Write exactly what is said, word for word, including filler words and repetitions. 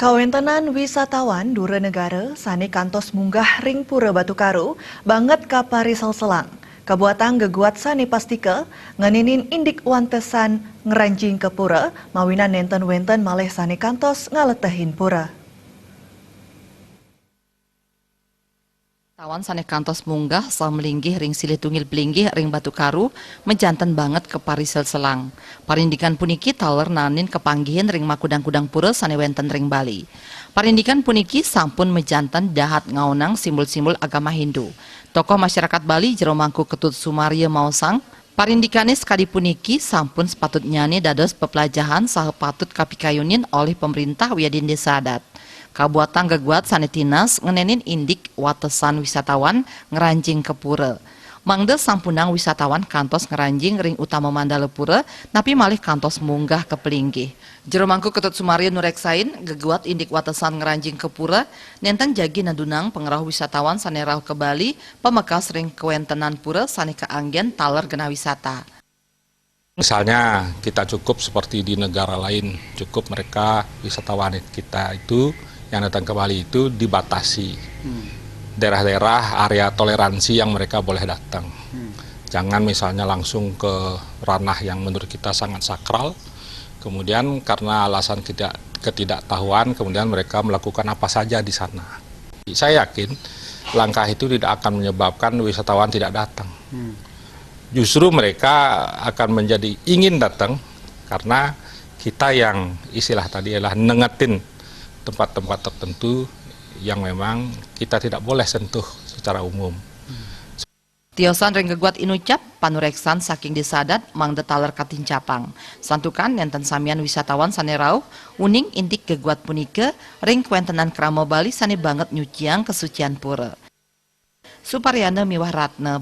Kawéntenan wisatawan dura negara sané kantos munggah ring Pura Batu Karu banget kapariselselang. Kabuatang geguat sané pastika ngeninin indik watesan ngranjing ka pura, mawinan nénten wénten malih sané kantos ngaletehin pura. Tawan sané kantos munggah saha malinggih ring silih tunggil palinggih ring Batu Karu majanten banget kapariselselang. Parindikan puniki taler naenin kapanggihin ring makudang-kudang pura sané wénten ring Bali. Parindikan puniki sampun majanten dahat ngaonang simbol-simbol agama Hindu. Tokoh masyarakat Bali Jero Mangku Ketut Sumaria maosang, parindikané sakadi puniki sampun sapatutnyané dados peplajahan saha patut kapikayunin olih pamréntah wiadin désa adat. Kabuatang geguat sané tinas ngenénin indik watesan wisatawan ngranjing ka pura. Mangda sampunang wisatawan kantos ngranjing ring utama mandala pura, napi malih kantos munggah ka palinggih. Jero Mangku Ketut Sumaria nureksain, geguat indik watesan ngranjing ka pura, nénten jagi nadunang pangrauh wisatawan sané rauh ka Bali, pamekas ring kawéntenan pura sané kaanggén taler genah wisata. Misalnya, kita cukup seperti di negara lain, cukup mereka wisatawan kita itu yang datang ke Bali itu dibatasi. Daerah-daerah area toleransi yang mereka boleh datang. Jangan misalnya langsung ke ranah yang menurut kita sangat sakral, kemudian karena alasan tidak, ketidaktahuan, kemudian mereka melakukan apa saja di sana. Saya yakin langkah itu tidak akan menyebabkan wisatawan tidak datang. Justru mereka akan menjadi ingin datang karena kita yang istilah tadi adalah nengetin tempat-tempat tertentu yang memang kita tidak boleh sentuh secara umum. Tiosan ring geguat inucap, panureksan saking désa adat mangda taler katincapang. Santukan nénten samian wisatawan sané rauh, uning indik geguat punika ring kawéntenan krama Bali sané banget nyuciang kasucian pura. Suparyana miwah Ratna.